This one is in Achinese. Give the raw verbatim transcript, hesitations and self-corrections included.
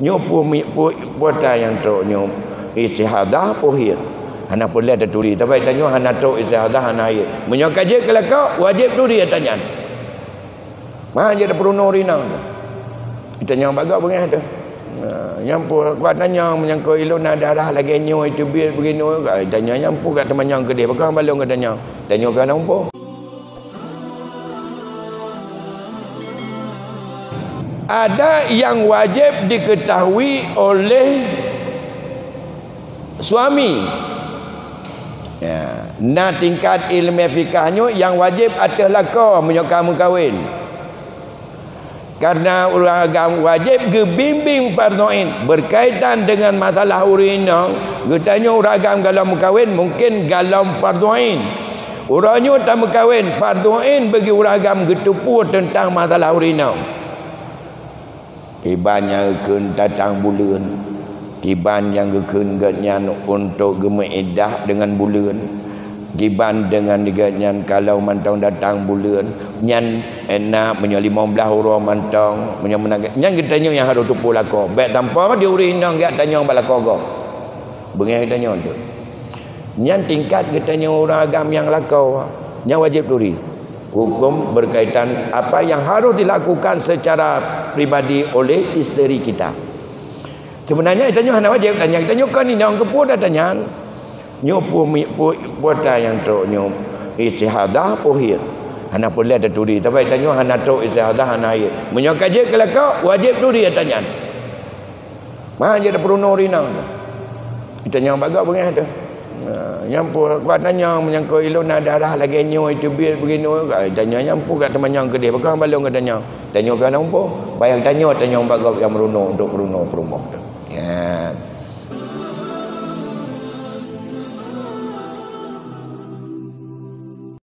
Nyoe peue mi-, peue, peue ata nyang trok nyoe, istihadah peue haid? Hana peureulèe taturi, tapi tanyoe hana trok istihadah, hana haid. Meunyoe ka jeuet keu lakoe, wajéb turi ata nyan. Mah jeuet peurunoe ureueng inong tu. Tanyoe bak gob beungèh tu. Nah, nyang peue, kuat tanyoe meunyoe keu ilôn na darah lagèe nyoe, teubiet beginoe, tanyoe nyang peue ka teumanyong keudeh, pakon balong keu tanyoe. Tanyoe ka na muphom. Ada yang wajib diketahui oleh suami. Ya, na tingkat ilmu fikah nyoe yang wajib ateueh lakoe meunyoe ka meukawen. Karena ureueng agam wajib geubimbing fardhu ain berkaitan dengan masalah ureueng inong, geutanyoe ureueng agam galom meukawen mungken galom fardhu ain. Uroe nyoe tameukawen, fardhu ain bagi ureueng agam geuteupeue teuntang masalah ureueng inong. Kiban nyang geukheun datang buleuen, kiban nyang geukheun geuhnyan untuk geumeuiddah deungon buleuen, kiban deungon geuhnyan kalau mantong datang buleuen, nyan, eh, na meunyoe limong blaih uroe mantong, meunyoe meunan, nyan geutanyoe nyang harôh teupeue lakoe. Bèk sampoe di ureueng inong geujak tanyong bak lakoe gob. Beungèh geutanyoe tu. Nyan tingkat geutanyoe ureueng agam nyang lakoe, nyang wajéb turi. Hukum berkaitan apa yang harus dilakukan secara pribadi oleh isteri kita. Sebenarnya geutanyoe hana wajéb tanyong, geutanyoe kon inong, keupeue tatanyong. Nyoe peue mi-, peue, peue ata nyang trok nyoe, istihadah peue haid? Hana peureulèe taturi, tapi tanyoe hana trok istihadah, hana haid. Meunyoe ka jeuet keu lakoe, wajéb turi ata nyan. Mah jeuet peurunoe ureueng inong tu. Tanyoe bak gob beungèh tu. Nah, nyang peue, kuat tanyoe meunyoe keu ilôn na darah lagèe nyoe, teubiet beginoe, tanyoe nyang peue ka teumanyong keudeh, pakon balong keu tanyoe. Tanyoe ka na muphom. Payah tanyoe, tanyoe bak gob nyang meurunoe untuk peurunoe peurumoh tu. Ya.